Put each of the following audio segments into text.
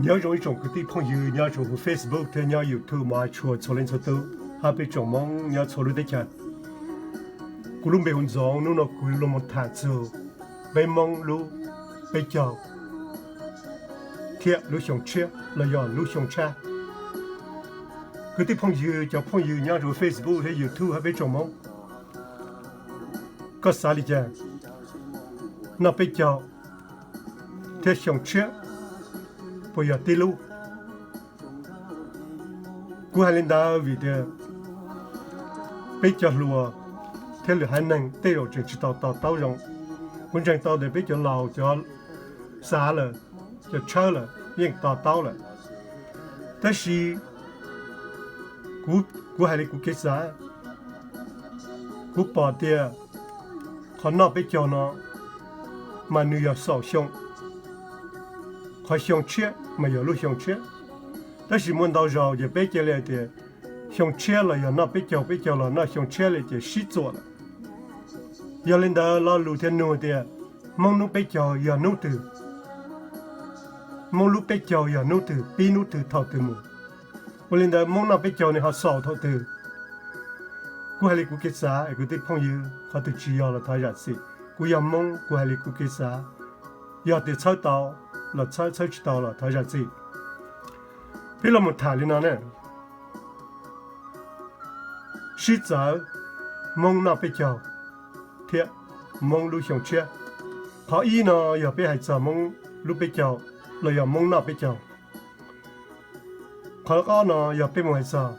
Nyob zoo ib tsoom kwv tij phooj ywg nyob rau hauv Facebook thiab nyob YouTube, mos tshua txhua leej txhua tus, hab peb tsoom Moob nyob txhua lub teb chaws. Kuv lub npe hu Ntxoov, hnub no kuv yuav los tham txug peb Moob lub peb caug thiab lub xyoo tshiab los yog lub xyoo tshab. Kwv tij phooj ywg, cov phooj ywg nyob rau Facebook thiab YouTube hab peb tsoom Moob, koj xav li cas? Noj peb caug thiab xyoo tshiab puas yog tib lub? Kuv hais li ntawd vim tias peb cov hluas thiab lwm haiv neeg tej zaum tseem tsis tau to taub zoo. Kuv ntseeg tau tias peb cov laus, cov xav lawm, cov tshawb lawm yeej to taub lawm. Tab sis kuv hais li kuv kev xav, kuv pom tias qhov noj peb caug no mas nws yog xaus xyoo, qhov xyoo tshiab mas yog lub xyoo tshiab. Tab sis muaj ntau zaus ces peb cia li hais tias xyoo tshiab los yog noj peb caug, peb caug los noj xyoo tshiab li ces sib txuam lawm. Yog li ntawd lo lus thiaj nug tias Moob hnub peb caug yog hnub twg? Moob lub peb caug yog hnub twg, pib hnub twg, thaum twg mus? Ua li ntawd Moob noj peb caug nws ho xaus thaum twg? Kuv hais li kuv kev xav, kwv tij phooj ywg, qhov twg tsis yog los thov zam txim. Kuv yog Moob, kuv hais li kuv kev xav. Yog tias txhawb tau los txhawb, txhawb tsis tau los thov zam txim. Peb los mus tham li no ne, sib txawv Moob noj peb caug thiab Moob lub xyoo tshiab. Qhov ib no yog peb hais txog Moob lub peb caug los yog Moob noj peb caug. Qhov ob no yog peb mus hais txog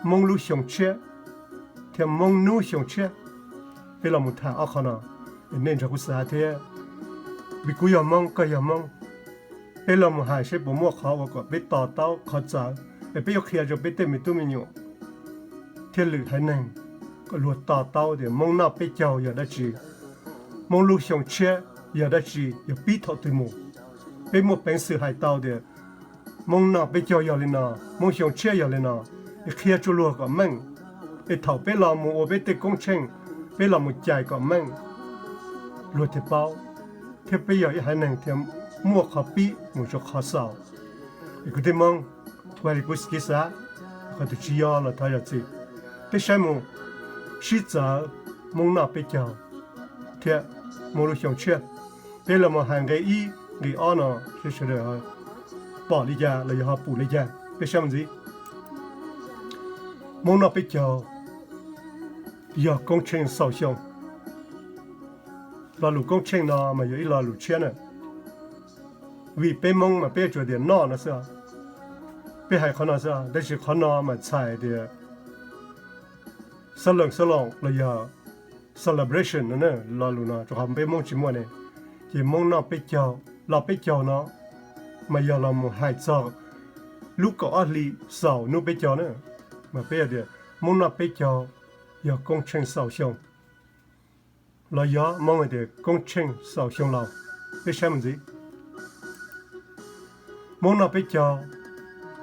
Moob lub xyoo tshiab thiab Moob hnub xyoo tshiab. Peb los mus tham ob qhov no, nej nrog kuv xav thiab, vim kuv yog Moob, koj yog Moob. Peb los mus hais seb puas muaj qhov uas kom peb to taub qhov txawv, es peb yuav qhia rau peb tej me tub me nyuam thiab lwm haiv neeg kom luag to taub tias Moob noj peb caug yog dab tsi, Moob lub xyoo tshiab yog dab tsi, yog pib thaum twg mus. Peb muaj peev xwm hais tau tias Moob noj peb caug yog li no, Moob xyoo tshiab yog li no, es qhia rau luag kom meej, es thaum peb los mus ua peb tej koob tsheej, peb los mus cais kom meej, luag thiaj paub, thiab peb yog ib haiv neeg thiaj muaj qhov pib mus rau qhov xaus. Es kwv tij Moob, kuv hais li kuv kev xav, qhov twg tsis yog los thov zam txim. Peb saib mus, sib txawv Moob noj peb caug thiab Moob lub xyoo tshiab. Peb los mus hais nqe ib nqe ob no seb sawv daws pom li cas los yog ho pum li cas, peb saib mus ntxiv. Moob noj peb caug yog koob tsheej xaus xyoo. Lo lus koob tsheej no mas yog ib lo lus tshiab na, vim peb Moob mas peb tsuas tias noj no xwb, peb hais qhov no xwb, tab sis qhov no mas txhais tias xab lees xab loos los yog celebration no, lo lus no rau qhov peb Moob tsis muaj ne. Ces Moob noj peb caug, lo peb caug no mas yog los mus hais txog lub kaum ob hli xaus hnub peb caug na, mas peb tias Moob noj peb caug yog koob tsheej xaus xyoo, los yog Moob hais tias koob tsheej xaus xyoo laus, peb saib mus ntxiv. Moob noj peb caug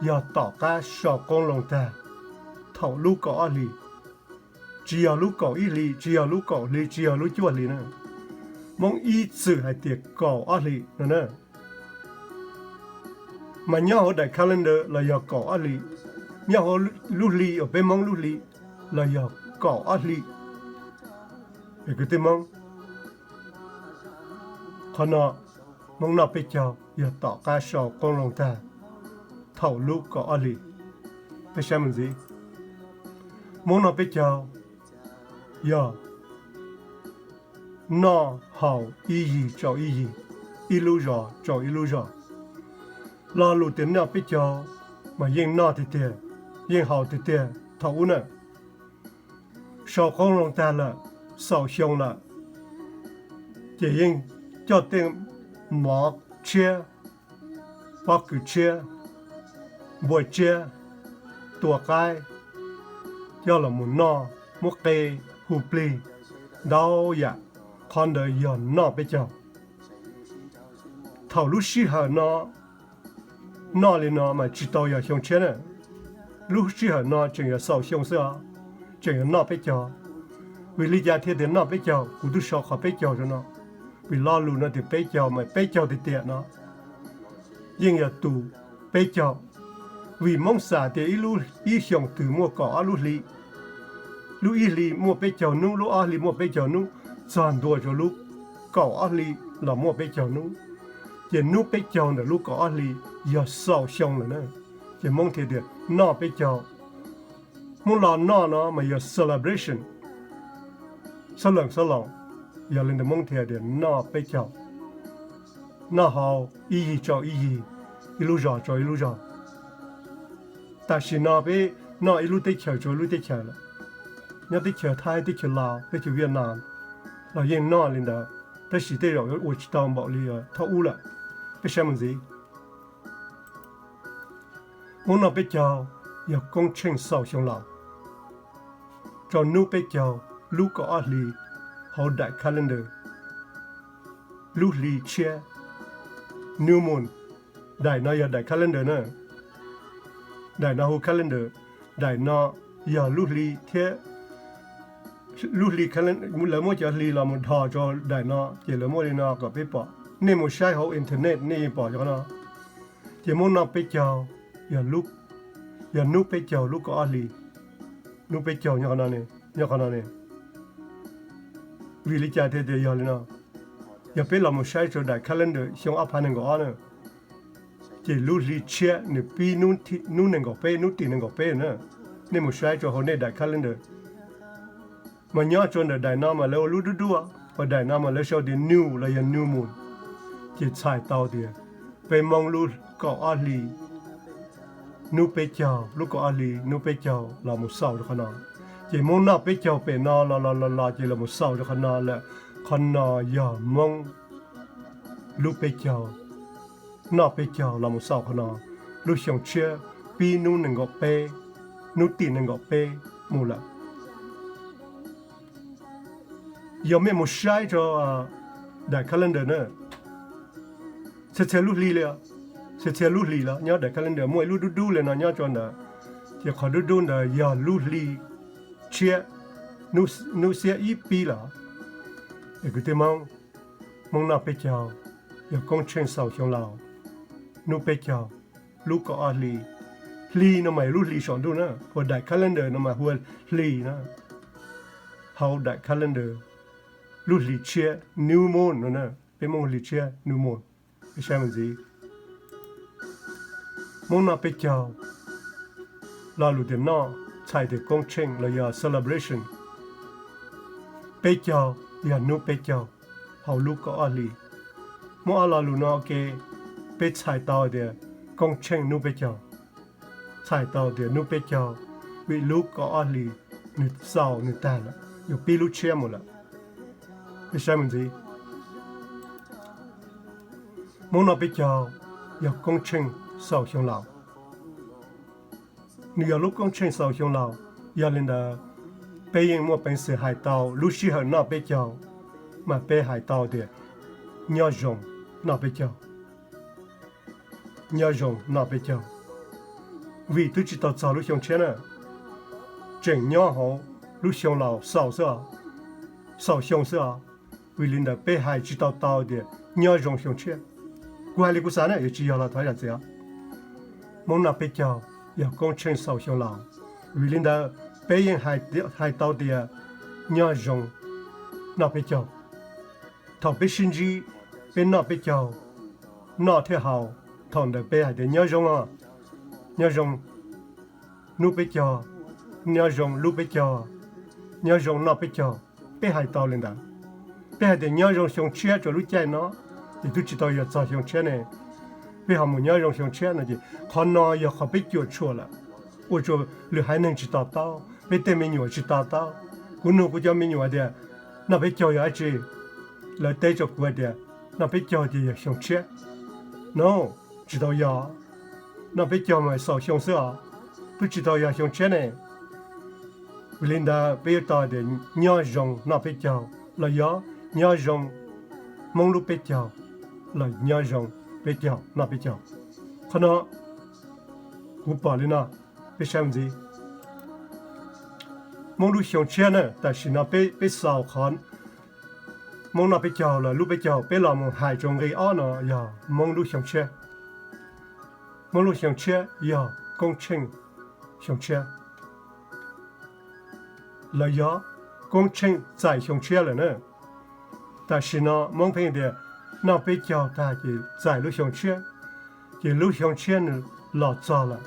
yog tom qab sau qoob loo tag thaum lub kaum ob hli, tsis yog lub kaum ib hli, tsis yog lub kaum hli, tsis yog lub cuaj hli na. Moob ib txwm hais tias kaum ob hli no na. Mas nyob hauv daim calendar los yog kaum ob hli, nyob hauv lub hli uas peb Moob lub hli los yog kaum ob hli. Es kwv tij Moob, qhov no Moob noj peb caug yog tom qab sau qoob loo tag thaum lub kaum ob hli. Peb saib mus ntxiv, Moob noj peb caug yog noj haus ib yig tsau ib yig, ib lub zos tsau ib lub zos. Lo lus tias noj peb caug mas yeej noj tiag tiag, yeej haus tiag tiag thaum ub na. Sau qoob loo tag lawm, xaus xyoo lawm, ces yeej coj tej mov tshiab, pob kws tshiab, npua tsiab, tua qaib, coj los mus noj, muab qe, hu plig, ntau yam. Qhov ntawd yog noj peb caug. Thaum lub sij hawm no noj li no mas tsis tau yog xyoo tshiab na. Lub sij hawm no tseem yog xaus xyoo xwb os, tseem yog noj peb caug. Vim li cas thiaj tias noj peb caug? Kuv twb sau qhov peb caug rau no, vim lo lus no tias peb caug mas peb caug tiag tiag no yeej yog tus peb caug, vim Hmoob xav tias ib lub, ib xyoos twg muaj kaum ob lub hli, lub ib hli muaj peb caug hnub, lub ob hli muaj peb caug hnub, txog ntua rau lub kaum ob hli los muaj peb caug hnub, ces hnub peb caug ntawm lub kaum ob hli yog xaus xyoo lawm na. Ces Hmoob thiaj tias noj peb caug. Hmoob los noj no mas yog celebration, xab lees xab loos, yog li ntawd Hmoob thiaj tias noj peb caug, noj haus ib yig rau ib yig, ib lub zog rau ib lub zog. Tam sim no peb noj ib lub teb chaws rau ib lub teb chaws lawm, nyob teb chaws Thaib, teb chaws Laus, teb chaws Viaj Nam los yeej noj li ntawd, tab sis tej zaum ua tsis tau npaum li thaum ub lawm. Peb saib mus ntxiv. Hmoob noj peb caug yog koob tsheej xaus xyoo laus, rau hnub peb caug lub kaum ob hli hauv daim calendar, lub hli tshiab, new moon. Daim no yog daim calendar na, daim no hu calendar, daim no yog lub hli thiab lub hli, lawv muab cov hli los mus dhos rau daim no ces lawv muab li no kom peb pom. Nej mus saib hauv internet nej yeej pom cov no. Ces Hmoob noj peb caug yog hnub peb caug lub kaum ob hli, hnub peb caug nyob qhov no ne. Vim li cas thiaj tias yog li no? Yog peb los mus saib rau daim calendar xyoo ob phav nees nkaum ob na, ces lub hli tshiab nws pib hnub nees nkaum peb, hnub tim nees nkaum peb na. Nej mus saib rau hauv nej daim calendar, mas nyob rau ntawm daim no mas lawv ua lub dub dub, uas daim no mas lawv sau tias new los yog new moon, ces txhais tau tias peb Hmoob lub kaum ob hli hnub peb caug, lub kaum ob hli hnub peb caug los mus xaus rau qhov no. Ces Hmoob noj peb caug pem no los los los los ces los mus xaus rau qhov no lawm. Qhov no yog Hmoob lub peb caug, noj peb caug los mus xaus qhov no. Lub xyoo tshiab pib hnub nees nkaum peb, hnub tim nees nkaum peb mus lawm. Yog mej mus saib rau daim calendar na, txhia txhia lub hli li, txhia txhia lub hlis los nyob daim calendar muaj ib lub dub dub li no nyob rau ntawd, ces qhov dub dub ntawd yog lub hli tshiab, hnub xiab ib pib lawm. Es kwv tij Hmoob, Hmoob noj peb caug yog koob tsheej xaus xyoo laus, hnub peb caug, lub kaum ob hli. Hli no mas lub hli saum ntuj na, ua daim calendar no mas hu ua hli na. Hauv daim calendar, lub hli tshiab new moon no na, peb Hmoob hli tshiab new moon. Peb saib mus ntxiv. Hmoob noj peb caug, lo lus tias noj txhais tias koob tsheej los yog celebration. Peb caug yog hnub peb caug hauv lub kaum ob hli. Muab ob lo lus no ua ke, peb txhais tau tias koob tsheej hnub peb caug, txhais tau tias hnub peb caug, vim lub kaum ob hli nws xaus nws tag lawm, yuav pib lub tshiab mus lawm. Peb saib mus ntxiv. Hmoob noj peb caug yog koob tsheej xaus xyoo laus. Nws yog lub koob tsheej xaus xyoo laus, yog li ntawd peb yeej muaj peev xwm hais tau lub sij hawm noj peb caug, mas peb hais tau tias nyob zoo noj peb caug. Nyob zoo noj peb caug, vim twb tsis tau txog lub xyoo tshiab na, tseem nyob hauv lub xyoo laus xaus xwb os, xaus xyoo xwb os. Vim li ntawd peb hais tsis tau tau tias nyob zoo xyoo tshiab. Kuv hais li kuv xav na, yuav tsis yog los thov zam txim os. Hmoob noj peb caug yog koob tsheej xaus xyoo laus, vim li ntawd peb yeej hais tau tias nyob zoo noj peb caug. Thaum peb sib ntsib, peb noj peb caug, noj thiab haus, thaum ntawd peb hais tias nyob zoo os, nyob zoo hnub peb caug, nyob zoo lub peb caug, nyob zoo noj peb caug. Peb hais tau li ntawd. Peb hais tias nyob zoo xyoo tshiab rau lub caij no, ces twb tsis tau yog txog xyoo tshiab ne, peb ho mus nyob zoo xyoo tshiab no ces qhov no yog qhov peb cuam tshuam lawm, ua rau lwm haiv neeg tsis to taub, peb tej me nyuam tsis to taub. Kuv nug kuv cov me nyuam tias noj peb caug yog dab tsi, lawv teb rau kuv hais tias noj peb caug ces yog xyoo tshiab. No, tsis tau yog, noj peb caug mas xaus xyoo xwb os, twb tsis tau yog xyoo tshiab ne. Vim li ntawd peb yuav tau tias nyob zoo noj peb caug los yog nyob zoo Hmoob lub peb caug los nyob zoo peb caug noj peb caug. Qhov no kuv pom li no, peb saib mus ntxiv. Hmoob lub xyoo tshiab na, tam sim no peb, peb xaus qhov Hmoob noj peb caug los lub peb caug, peb los mus hais rau nqi ob no yog Hmoob lub xyoo tshiab. Hmoob lub xyoo tshiab yog koob tsheej xyoo tshiab, los yog koob tsheej txais xyoo tshiab lawm na. Tam sim no Hmoob pheej tias noj peb caug tag ces txais lub xyoo tshiab, ces lub xyoo tshiab nws los txog lawm,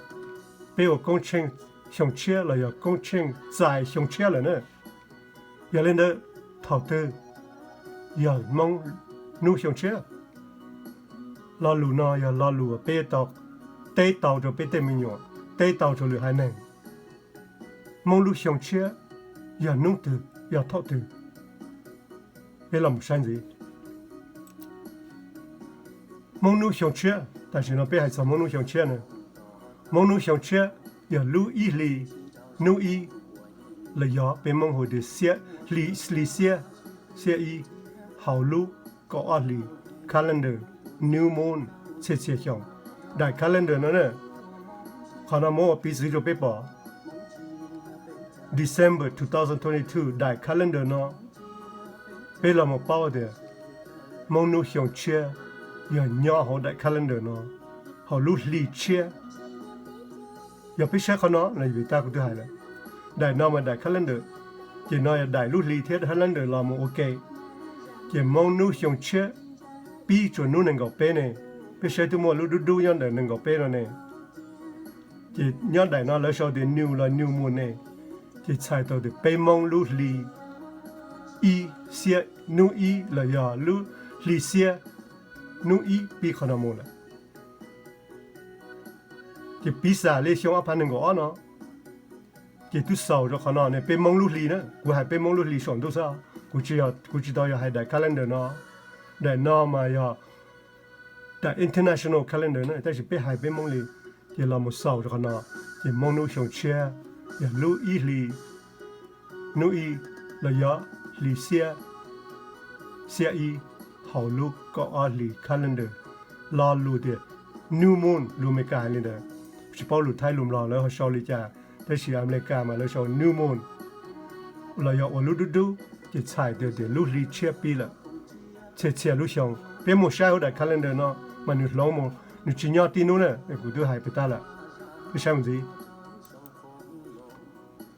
peb ua koob tsheej xyoo tshiab los yog koob tsheej txais xyoo tshiab lawm na. Yog li ntawd, thaum twg yog Hmoob hnub xyoo tshiab? Lo lus no yog lo lus peb tau teb tau rau peb tej me nyuam, teb tau rau lwm haiv neeg. Hmoob lub xyoo tshiab yog hnub twg, yog thaum twg? Peb los saib ntxiv. Hmoob hnub xyoo tshiab, tam sim no peb hais txog Hmoob hnub xyoo tshiab na. Hmoob hnub xyoo tshiab yog lub ib hlis, hnub ib, los yog peb Hmoob hu tias hli xiab, xiab ib, hauv lub kaum ob hlis calendar, new moon, txhia txhia xyoo. Daim calendar no na, qhov no muab ua piv txwv rau peb pom, December two thousand twenty-two, daim calendar no, peb los mus paub tias Hmoob hnub xyoo tshiab yog nyob hauv daim calendar no, hauv lub hli tshiab. Yog peb saib qhov no no, vim tab kuv twb hais lawm, daim no mas daim calendar, ces no yog daim lub hli thiab calendar los mus ua ke. Ces Hmoob hnub xyoo tshiab pib txog hnub nees nkaum peb ne, peb saib twb muaj lub dub dub nyob ntawm nees nkaum peb no ne. Ces nyob daim no lawv sau tias new los new moon ne, ces txhais tau tias peb Hmoob lub hli ib, xiab hnub ib los yog lub hli xiab hnub ib pib qhov no mus lawm. Ces piv xam li xyoo ob phav nees nkaum ob no, ces twb xaus rau qhov no ne, peb Hmoob lub hli na, kuv hais peb Hmoob lub hli saum ntuj xwb, kuv tsis, kuv tsis tau yog hais daim calendar no. Daim no mas yog daim international calendar na, tab sis peb hais peb Hmoob li, ces los mus xaus rau qhov no. Ces Hmoob hnub xyoo tshiab yog lub ib hlis, hnub ib, los yog hli xiab, xiab ib, hauv lub kaum ob hlis calendar. Lo lus tias new moon, lus Amelikas hais li ntawd, tsis paub lus Thaib lus Nplog lawv ho sau li cas, tab sis Amelikas mas lawv sau new moon, los yog ua lub dub dub, ces txhais tias, tias lub hli tshiab pib lawm, txhia txhia lub xyoo. Peb mus saib hauv daim calendar no mas nws hloov mus, nws tsis nyob tib hnub na, kuv twb hais pem tab lawm. Peb saib mus ntxiv.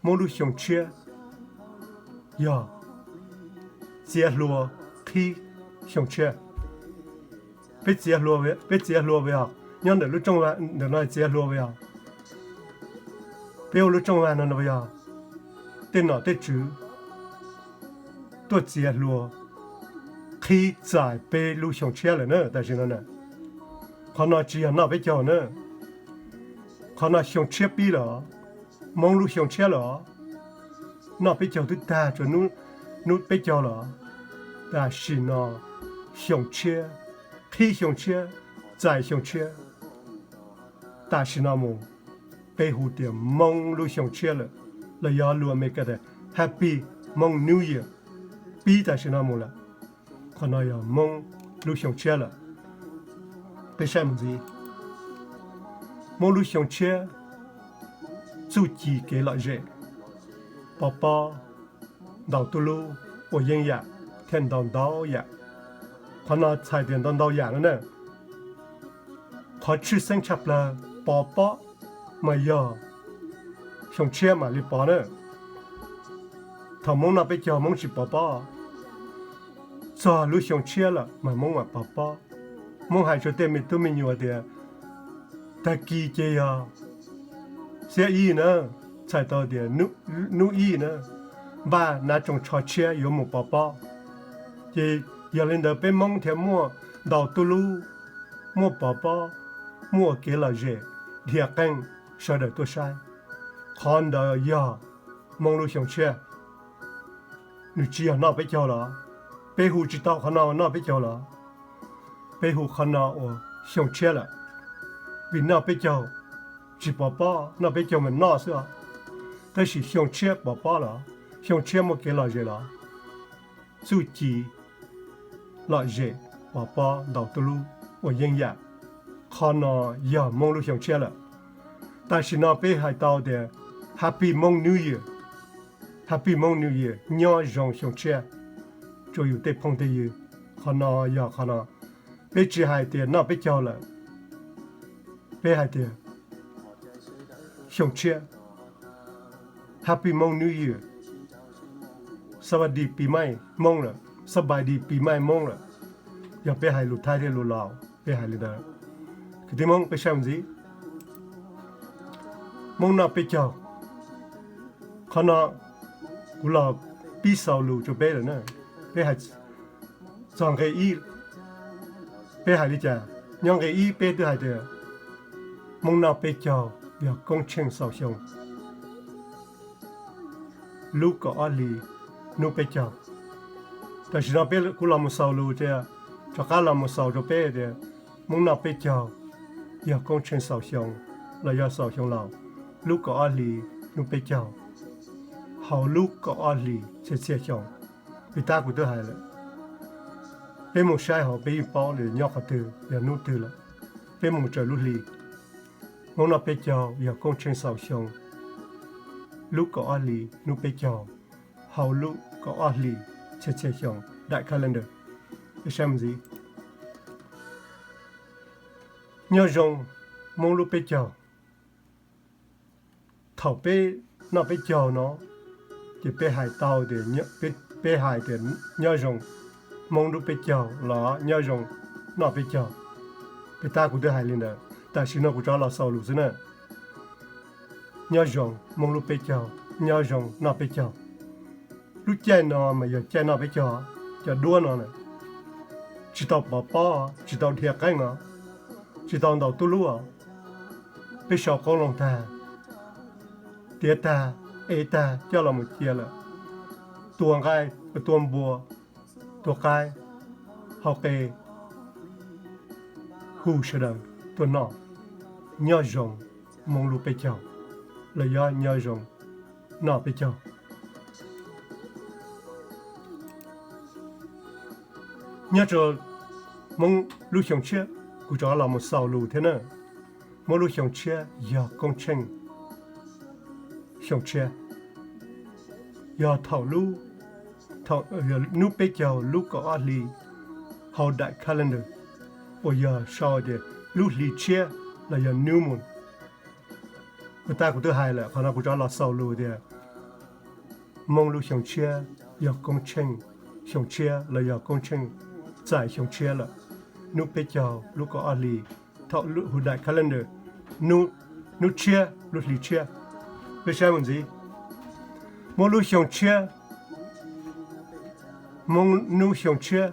Hmoob lub xyoo tshiab yog txiav hlua qhib xyoo tshiab. Peb txiav hlua, peb txiav hlua puas yog? Nyob ntawm lub rooj vag ntawm no txiav hlua puas yog? Peb ua lub rooj vag no no puas yog? Tej nom tej tswv tuaj txiav hlua qhib txais peb lub xyoo tshiab lawm na, tam sim no na. Qhov no tsis yog noj peb caug na, qhov no xyoo tshiab pib lawm, Hmoob lub xyoo tshiab lawm. Noj peb caug twb tag rau hnub peb caug lawm, tam sim no xyoo tshiab, qhib xyoo tshiab, txais xyoo tshiab. Tam sim no mus, peb hu tias Hmoob lub xyoo tshiab lawm, los yog lus Amelikas tias Happy Hmong New Year, pib tam sim no mus lawm. Qhov no yog Hmoob lub xyoo tshiab lawm. Peb saib mus ntxiv. Hmoob lub xyoo tshiab, txuj ci kev lom zem, pov pob, ntaus tuj lub, ua yeeb yam, thiab ntau ntau yam. Qhov no txhais tias ntau ntau yam no na. Qhov tshwj xeeb tshaj plaws pov pob mas yog xyoo tshiab mam li pov na. Thaum Hmoob noj peb caug Hmoob tsis pov pob, txog lub xyoo tshiab lawm mas Hmoob mam pov pob. Hmoob hais rau tej me tub me nyuam tias tag kis ces yog xiab ib na, txhais tau tias hnub ib na, npaj hnav tsoos tsho tshiab yuav mus pov pob. Ces yog li ntawd peb Hmoob thiaj muaj ntaus tuj lub, muaj pov pob, muaj ua kev lom zem, dhia qeej, sawv daws tuaj saib. Qhov ntawd yog Hmoob lub xyoo tshiab. Nws tsis yog noj peb caug los? Peb hu tsis tau qhov no noj peb caug los? Peb hu qhov no ua xyoo tshiab lawm, vim noj peb caug tsis pov pob, noj peb caug mas noj xwb os. Tab sis xyoo tshiab pov pob los, xyoo tshiab muaj kev lom zem los, txuj ci lom zem, pov pob, ntaus tuj lub, ua yeeb yam. Qhov no yog Hmoob lub xyoo tshiab lawm. Tam sim no peb hais tau tias Happy Hmong New Year, Happy Hmong New Year, nyob zoo xyoo tshiab rau yus tej phooj tej ywg. Qhov no yog qhov no, peb tsis hais tias noj peb caug lawm, peb hais tias xyoo tshiab, Happy Hmong New Year, Savadi pi maij Hmoob lawm, Savadi pi maij Hmoob lawm. Yog peb hais lus Thaib thiab lus Laus peb hais li ntawd. Kwv tij Hmoob peb saib mus ntxiv, Hmoob noj peb caug. Qhov no kuv los pib xaus lus rau peb lawm na. Peb hais txog nqe ib, peb hais li cas? Nyob nqe ib peb twb hais tias Hmoob noj peb caug yog koob tsheej xaus xyoo, lub kaum ob hlis hnub peb caug. Tam sim no peb kuv los mus xaus lus tias, rov qab los mus xaus rau peb tias Hmoob noj peb caug yog koob tsheej xaus xyoo los yog xaus xyoo laus, lub kaum ob hlis hnub peb caug, hauv lub kaum ob hlis txhiab txhiab xyoo. Peb tab kuv twb hais lawm, peb mus saib hauv peb yeej paub li nyob qhov twg yog hnub twg lawm. Peb mus raws lub hli, Hmoob noj peb caug yog koob tsheej xaus xyoo, lub kaum ob hlis hnub peb caug, hauv lub kaum ob hlis txhiab txhiab xyoo daim calendar. Peb saib mus ntxiv, nyob zoo Hmoob lub peb caug. Thaum peb noj peb caug no ces peb hais tau tias, peb hais tias nyob zoo Hmoob lub peb caug los nyob zoo noj peb caug. Peb tab kuv twb hais li ntawd, tam sim no kuv rov los xaus lus xwb na. Nyob zoo Hmoob lub peb caug, nyob zoo noj peb caug. Lub caij no mas yog caij noj peb caug, cov duab no tsis tau pov pob, tsis tau dhia qeej os, tsis tau ntaus tub lub os. Peb sau qoob loo tag, tiav tag, ev tag coj los mus cia lawm, tua nqaij, tua npua, tua qaib, hau qe, hu sawv daws tuaj noj. Nyob zoo Hmoob lub peb caug los yog nyob zoo noj peb caug. Nyob rau Hmoob lub xyoo tshiab, kuv rov los mus xaus lus thiab na. Hmoob lub xyoo tshiab yog koob tsheej xyoo tshiab, yog thaum lub, thaum hnub peb caug lub kaum ob hli hauv daim calendar, uas yog sau tias lub hli tshiab los yog new moon. Kuv tab kuv twb hais lawm, qhov no kuv rov los xaus lus tias Hmoob lub xyoo tshiab yog koob tsheej xyoo tshiab los yog koob tsheej txais xyoo tshiab lawm. Hnub peb caug lub kaum ob hli thaum lub hauv daim calendar, hnub tshiab lub hli tshiab. Peb saib mus ntxiv, Hmoob lub xyoo tshiab, Hmoob hnub xyoo tshiab.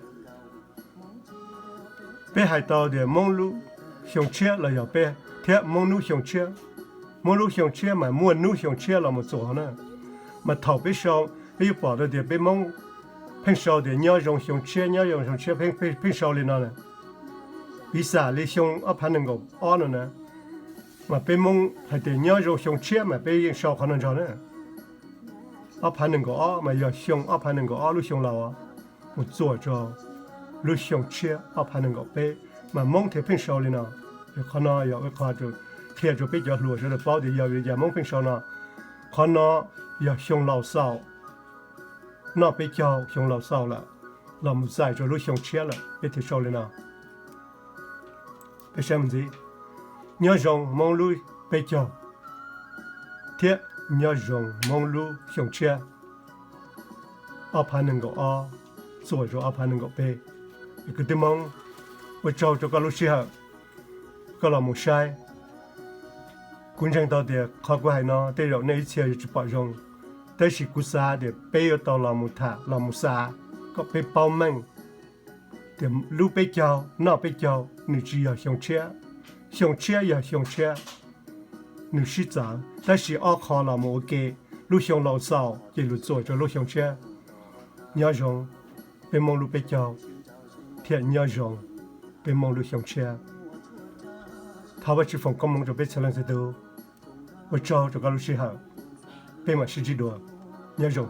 Peb hais tau tias Hmoob lub xyoo tshiab los yog peb, thiab Hmoob hnub xyoo tshiab. Hmoob lub xyoo tshiab mas muaj hnub xyoo tshiab los mus txuas na. Mas thaum peb sau, peb yuav pom tau tias peb Hmoob pheej sau tias nyob zoo xyoo tshiab, nyob zoo xyoo tshiab, pheej sau li no na. Piv xam li xyoo ob phav nees nkaum ob no na, mas peb Hmoob hais tias nyob zoo xyoo tshiab mas peb yeej sau qhov no nrog na. Ob phav nees nkaum ob mas yog xyoo ob phav nees nkaum ob lub xyoo laus mus txuas rau lub xyoo tshiab ob phav nees nkaum peb, mas Hmoob thiaj pheej sau li no. Qhov no yog qhia rau peb cov hluas sawv daws paub tias yog vim li cas Hmoob pheej sau no. Qhov no yog xyoo laus xaus, noj peb caug xyoo laus xaus lawm, los mus txais rau lub xyoo tshiab lawm peb thiaj sau li no. Peb saib mus ntxiv, nyob zoo Hmoob lub peb caug thiab nyob zoo Hmoob lub xyoo tshiab ob phav nees nkaum ob txuas rau ob phav nees nkaum peb. Kwv tij Hmoob, ua tsaug rau koj lub sij hawm koj los mus saib. Kuv ntseeg tau tias qhov kuv hais no tej zaum nej ib txhia yuav tsis pom zoo, tab sis kuv xav tias peb yuav tau los mus tham los mus xav kom peb paub meej tias lub peb caug noj peb caug nws tsis yog xyoo tshiab, xyoo tshiab yog xyoo tshiab, nws sib txawv, tab sis ob qho los mus ua ke, lub xyoo laus xaus ces lus txuas rau lub xyoo tshiab. Nyob zoo peb Hmoob lub peb caug thiab nyob zoo peb Hmoob lub xyoo tshiab. Thov Vajtswv foom koob hmoov rau peb txhua leej txhua tus. Ua tsaug rau koj lub sij hawm, peb mam sib ntsib dua. Nyob zoo.